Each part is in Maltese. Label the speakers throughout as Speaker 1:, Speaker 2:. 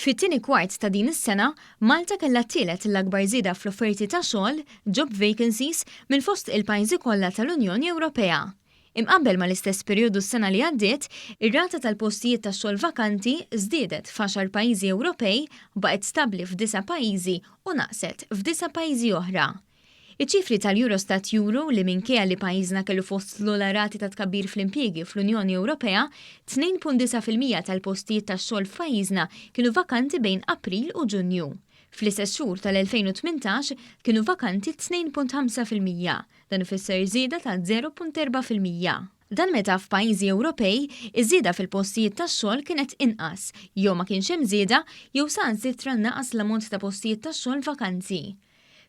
Speaker 1: Fit-tieni kwart ta' din is-sena, Malta kellha t-tielet l-akbar żieda fl-offerti ta' xogħol, job vacancies, minn fost il-pajjiżi kollha tal-Unjoni Ewropea. Imqabbel mal-istess perjodu s-sena li għaddiet, ir-rata tal-postijiet tax-xogħol vakanti żdiedet f'għaxar pajjiżi Ewropej, baqgħet stabbli f'disa' pajjiżi u naqset f'disa' pajjiżi oħra. Iċ-ċifri tal-Eurostat juru li minkejja li pajjiżna kellu fost l-ogħla rati ta' tkabbir fl-impjiegi fl-Unjoni Ewropea, 2.9% tal-postijiet tax-xogħol f'pajjiżna kienu vakanti bejn April u Ġunju. Fl-istess xhur tal-2018 kienu vakanti 2.5%, dan ifisser żieda ta' 0.4%. Dan meta f'pajjiżi Ewropej, iż-żieda fil-postijiet tax-xogħol kienet inqas, jew ma kienx hemm żieda, jew saħansitra naqas l-ammont ta' postijiet tax-xogħol vakanti.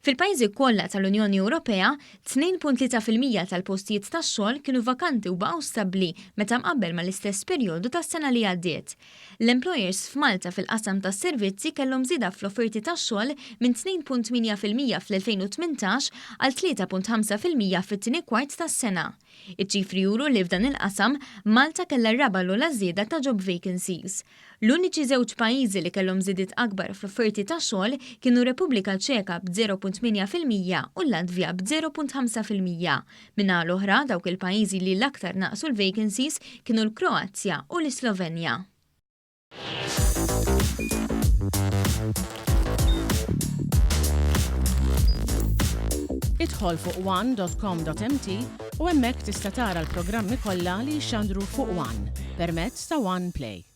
Speaker 1: Fil-pajjiżi kollha tal-Unjoni Ewropea, 2.3% tal-postijiet tax-xogħol kienu vakanti u baqgħu stabbli meta mqabbel mal-istess perjodu tas-sena li għaddiet. L-employers f'Malta fil-qasam tas-servizzi kellhom żieda fl-offerti tax-xogħol minn 2.8% fl-2018 għal 3.5% fit-tieni kwart tas-sena. Iċ-ċifri juru li f'dan il-qasam, Malta kellha r-raba' l-ogħla żieda ta' job vacancies. L-uniċi żewġ pajjiżi li kellhom żidiet akbar fl-offerti ta' xogħol kienu r-Repubblika Ċeka b'0.8% u l-Latvja b'0.5%. Min-naħa l-oħra, dawk il-pajjiżi li l-aktar naqsu l-vacancies kienu l-Kroazja u l-Islovenja.
Speaker 2: Idħol fuq one.com.mt u hemmhekk tista' tara l-programmi kollha li jixxandru fuq One permezz ta' One Play.